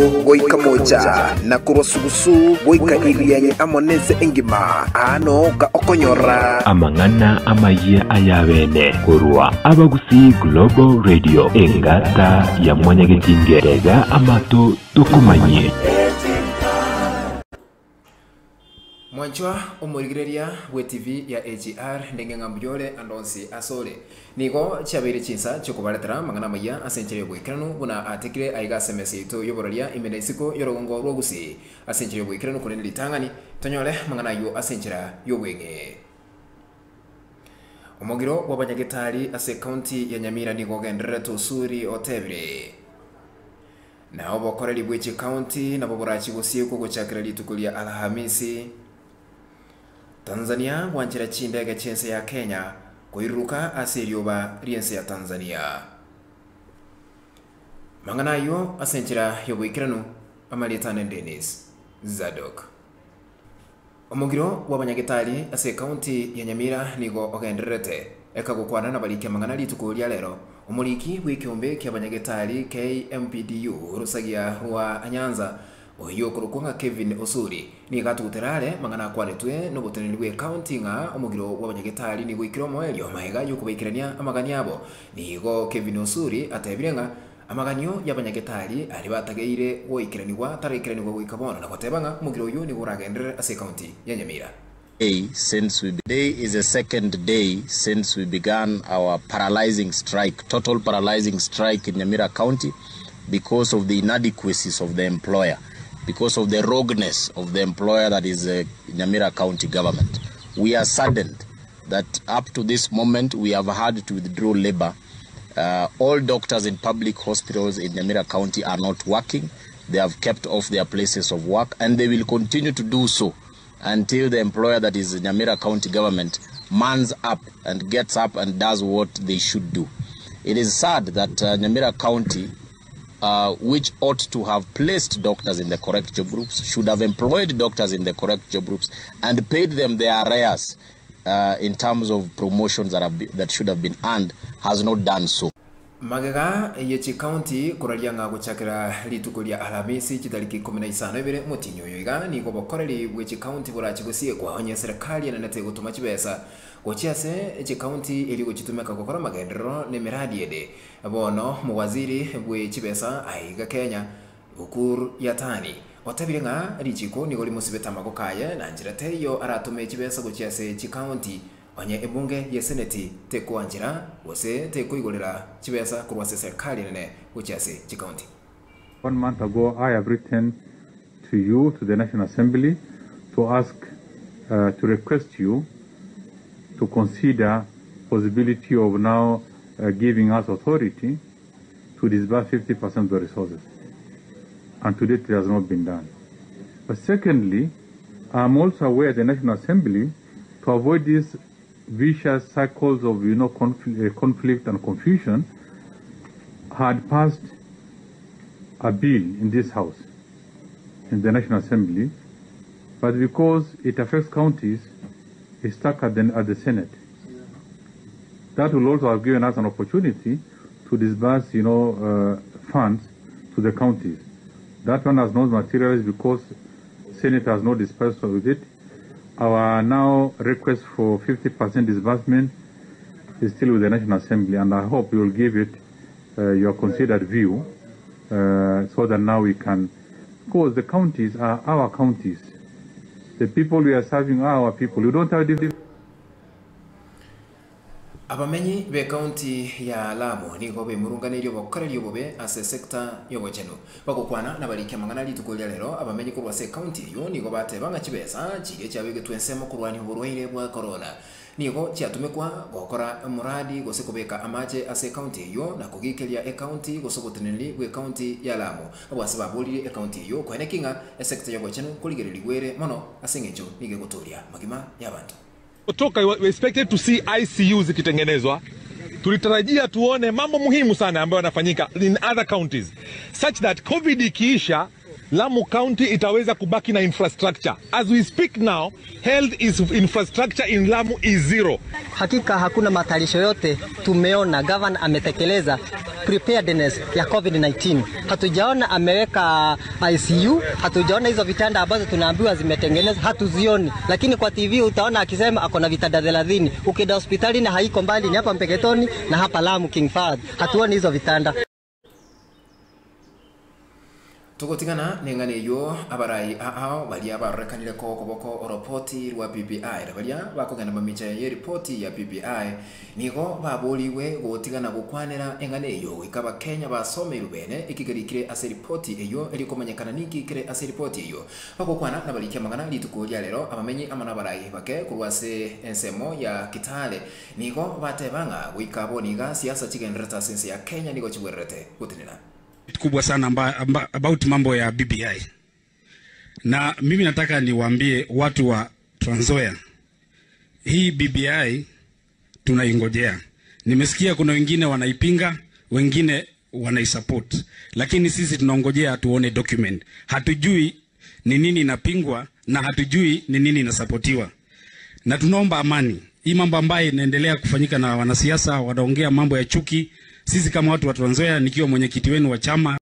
goika mocha, na korwa sugusu goika Irianyi amo nense engima, aa nooka okonyora. Amang'ana amayia ay'abeene korwa Abagusii Global Radio, engata ya Mwanyagetinge, tega amato tokomanyie. Mwanchwa omorigereria bw'ETV ya AGR ndenge ng'a mbuya ore ande onsi ase ore. Nigo chiabeire chinsa chi'okobaretera amang'ana amayia ase enchera y'oboikeranu buna atekire aiga ase emesa yaito y'oboraria ime na isiko y'orogongo rwa Gusii ase enchera y'oboikeranu korende ritang'ani tonyore amang'ana ayio ase enchera y'obweng'e. Omogiro bw'abanyagetari ase ekaunti ya Nyamira nigo ogendererete Osuri otebire. Na obokoreri bwe chikaunti nabo borachie gosiekwa gochakera rituko ria Alhamisi. Tanzania gwanchera chindege chi'ense ya Kenya koiruruka ase erioba ri'ense ya Tanzania. Mang'ana ayio ase enchera y'oboikeranu, amarieta ane Dennis Zadok. Omogiro bw'abanyagetari ase ekaunti ya Nyamira nigo ogendererete ekagokwana nabariki amang'ana rituko ria rero. Omoriki bw'ekeombe ki'abanyagetari KMPDU orosagia rwa Nyanza oyio okorokwa ng'a Kevin Osuri nigo atugutera are mang'ana akwanetwe noboteneneri bw'ekaunti ng'a omogiro bw'abanyagetari nigo oikire omoerio magega y'okobaikerania amagani abo. Nigo Kevin Osuri atebire ng'a Amaganio y'abanyagetari aria batageire goikeranigwa taraikeranigwa goika bono, na goteba ng'a omogiro oyio nigo oragenderere ase ekaunti ya Nyamira. Day since we Today is the second day since we began our paralyzing strike, total paralyzing strike in Nyamira County because of the inadequacies of the employer, because of the rogueness of the employer that is the Nyamira County government. We are saddened that up to this moment we have had to withdraw labor Uh, all doctors in public hospitals in Nyamira County are not working. They have kept off their places of work and they will continue to do so until the employer that is Nyamira County government mans up and gets up and does what they should do. It is sad that uh, Nyamira County uh, which ought to have placed doctors in the correct job groups, should have employed doctors in the correct job groups, and paid them their arrears uh, in terms of promotions that, have be, that should have been earned, has not done so. Magega ye chikaunti koraria ng'a gochakera rituko ria Alhamisi chitariki ikomi na isano ibere omotienyi oyo iga nigo obokoreri bwe chikaunti borache gosiekwa onye eserekari enene tegotoma chibesa gochia ase chikaunti erio gochitumeka gokora amagenderero na emeradi ende. Bono omowaziri bwe chibesa aiga Kenya Ukur Yatani otebire ng'a richiko nigo rimosibete amagoko aye na nchera teiyo aratome chibesa gochia ase chikaunti onye ebunge y'eseneti tekoanchera gose tekoigorera chibesa korwa ase eserikali enene gochia ase chikaunti. One month ago, I have written to you, to the National Assembly, to ask, uh, to request you to consider possibility of now uh, giving us authority to disburse 50% of the resources. And to date, it has not been done. But secondly, I'm also aware the National Assembly, to avoid these vicious cycles of you know confl- uh, conflict and confusion, had passed a bill in this house, in the National Assembly, but because it affects counties, it's stuck at the, at the Senate. That will also have given us an opportunity to disburse, you know, uh, funds to the counties. That one has not materialized because Senate has not dispersed with it. Our now request for 50% disbursement is still with the National Assembly, and I hope you will give it uh, your considered view uh, so that now we can, because the counties are our counties. The people we are serving are our people. You don't have different. Abamenyi b'ekaunti ya Lamu nigo bemurunganeirie obokoreri obobe ase esecta y'obochenu. Bagokwana nabariki amang'ana rituko ria rero, abamenyi korwa ase ekaunti eyio nigo bateba ng'a chibesa chiria chiabegetwe ensemo korwania oborwaire bwa korona nigo chiatumekwa gokora omoradi gose kobeka amache ase ekaunti eyio na kogikeria ekaunti gose oboteneneri bw'ekaunti ya Lamu. Abwo ase baboririe ekaunti eyio koeneki ng'a esecta y'obochenu korigererigwa ere mono ase eng'encho nigo egotoria amagima y'abanto. Toka we expected to see ICU zikitengenezwa, tulitarajia tuone mambo muhimu sana ambayo yanafanyika in other counties such that COVID ikiisha Lamu County itaweza kubaki na infrastructure. As we speak now, health is infrastructure in Lamu is zero. Hakika hakuna matayarisho yote tumeona gavana ametekeleza. preparedness ya COVID-19. Hatujaona ameweka ICU, hatujaona hizo vitanda ambazo tunaambiwa zimetengenezwa, hatuzioni. Lakini kwa TV utaona akisema ako na vitanda 30. Ukienda hospitali na haiko mbali, ni hapa Mpeketoni na hapa Lamu King Fahd, hatuoni hizo vitanda. Togotigana neng'ana eyio abarai ao baria barorekanire ko okoboko oropoti rwa BBI na baria bakogenda mamicha ya ripoti ya BBI nigo baboriwe gotigana gokwanera eng'ana eyio goika abakenya basomeirwe bene ekigerikire ase ripoti eyio erikomanyekana ninki kere ase ripoti eyio bagokwana na barikia amang'ana rituko ria rero abamenyi amo na abarai bake korwa ase ensemo ya Kitale nigo bateba ng'a goika abwo niga siasa chigendererete ase ense ya Kenya nigo chibwererete gotenena kubwa sana about mambo ya BBI. Na mimi nataka niwaambie watu wa Trans Nzoia, hii BBI tunaingojea. Nimesikia kuna wengine wanaipinga, wengine wanaisupport, lakini sisi tunaongojea tuone document. Hatujui ni nini inapingwa na hatujui ni nini inasapotiwa, na tunaomba amani. Hii mambo ambayo inaendelea kufanyika na wanasiasa wanaongea mambo ya chuki, sisi kama watu wa Trans Nzoia, nikiwa mwenyekiti wenu wa chama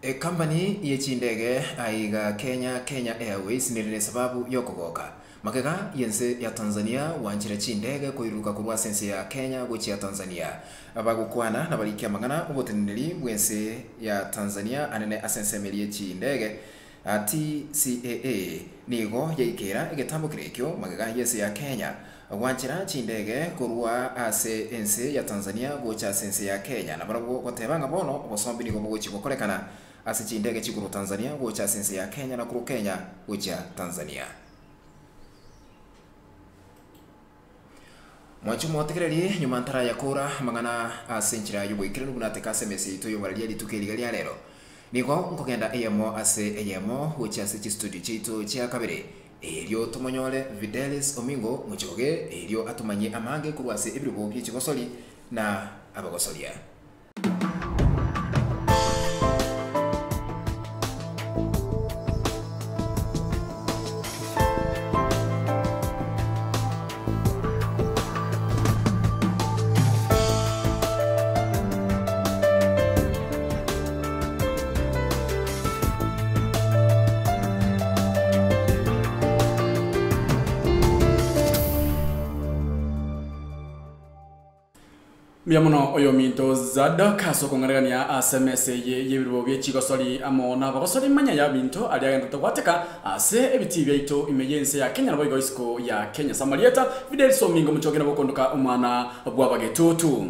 Ekampani ye chindege aiga Kenya Kenya Airways nirire sababu yokogoka makega yense ya Tanzania wanchire chindege koiruka korwa ase ense ya Kenya gochia Tanzania abagokwana na barikia amang'ana oboteneneri bwense ya Tanzania anene ase ensemeri ye chindege TCAA nigo yaikera egetambo kerekio magega yense ya Kenya gwanchera chindege korwa ase ense ya Tanzania gocha ase ense ya Kenya na barabwo goteba ng'a bono obosombi nigo bogochi gokorekana ase chindege chikorwa Tanzania gocha ase ense ya Kenya na korwa Kenya gocha Tanzania. Mwancho motegereri nyuma ntara ya kura mang'ana ase enchera y'oboikeranu buna ateka ase emesa yaito y'oboraria rituko eriga ria rero nigo nkogenda eyemo ase eyemo gocha ase chistudio chiaito chia kabere erio tomonyore Fidelis Omingo Muchoge erio atumanye amange korwa ase ebirogo bia chigosori na abagosoria. Mbiamono oyo minto Zadok ase okong'aregania ase emesa eye y'ebirubo bie chigosori amo nabagosori manya ya binto aria agenderete gwateka ase ebitii biaito ime y'ense ya Kenya naboigo isiko ya Kenya. Samarieta Fidel Somingo Muchoge nabo okondoka omwana bw'abagetutu.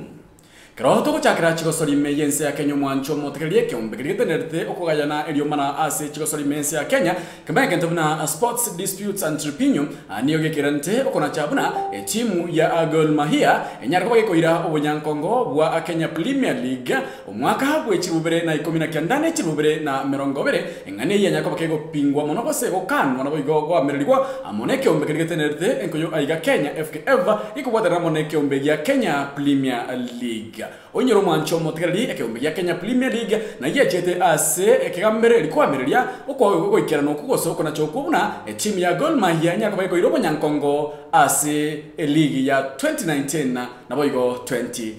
Kero togochakera chigosori ime y'ense ya Kenya omwancho omotegererie ekeombe keria getenerete okogayana eriomana ase chigosori ime y'ense ya Kenya kemba egento buna Sports Disputes and Tribunal niyo gekerante okonacha buna etimu ya Gor Mahia enyare koba gekoira obonyankongo bwa Kenya Premier League omwaka bwe chirubere na 19 na chirubere na 20 eng'ana eye yanyare koba kegopingwa mono gose gokanwa naboigo goamererigwa amo na ekeombe keria getenerete enkoyo aiga Kenya FKF gekobwaterera amo na ekeombe gia Kenya Premier League. Onyero mwancho omotegereri ekeombe gia Kenya Premier League na giachete ase ekegambere rikwamereria okogoikerana okwo gose okonacha okwo buna etimu ya Gor Mahia enyare koba gekoira obonyankongo ase eligi ya 2019 naboigo 2020.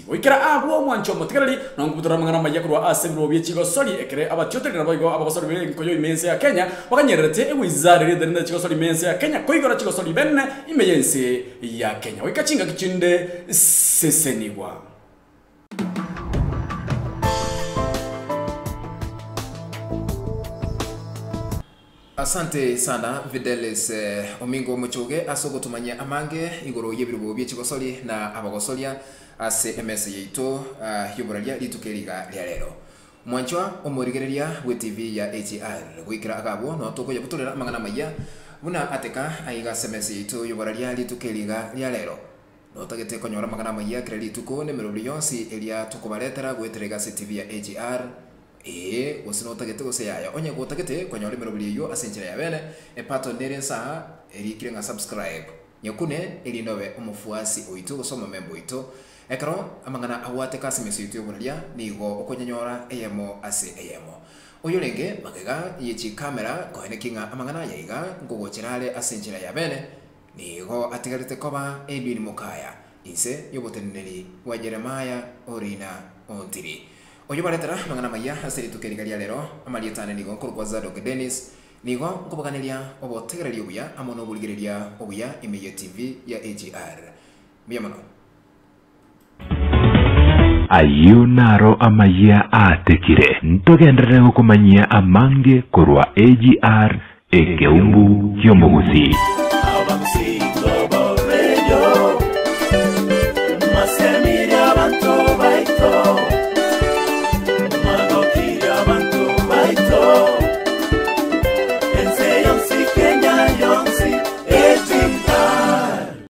Goikera abwo omwancho omotegereri nonkobutora amang'ana amaya korwa ase ebirobo bie chigosori ekere abatiotereri naboigo abagosori be enkoyo ime ense ya Kenya bakanyererete ewizara eria eterente chigosori ime ense ya Kenya koigora chigosori bene ime y'ense ya Kenya. Goika chingaki chinde sesenigwa. Asante sana Fidelis Omingo Muchoge ase ogotumanyia amange igoro y'ebirobo bie chigosori na abagosoria ase emesa yaito y'oboraria rituko eriga ria rero. Mwanchwa omorigereria bwe TV ya HR goikera agabwo no tokoyabutorera amang'ana amaya buna ateka aiga ase emesa yaito y'oboraria rituko eriga ria rero. Notagete konyora amang'ana amaya kera rituko n'emeroberi yonsi eria tokobaretera goetera iga ase TV ya HR gose notagete gose yaya onye gotagete konyora emeroberi eywo ase enchera ya bene epato nere ensaha erikire ng'a subscribe nyekune erinde obe omofuasi oito gose omomemba oito ekero amang'ana agwateka ase emesa yaito y'oboraria nigo okonyanyora eyemo ase eyemo oyo renge magega ye chikamera koeneki ng'a amang'ana aya iga nkogochera are ase enchera ya bene nigo atigarete koba Edwin Mokaya. Inse y'oboteneneri bwa Jeremiah Orina Ontiri. Oyio baretera amang'ana amaya ase rituko eri ria rero, amarieta ane nigo nkorokwa Zadok Dennis, nigo nkoboganeria obotegereria obuya amo noborigereria obuya ime ye TV ya AGR. Mbuya mono. Ayio naro amayia aatekire, ntogenderere gokomanyia amange korwa AGR, ekeumbu ki'omogusii.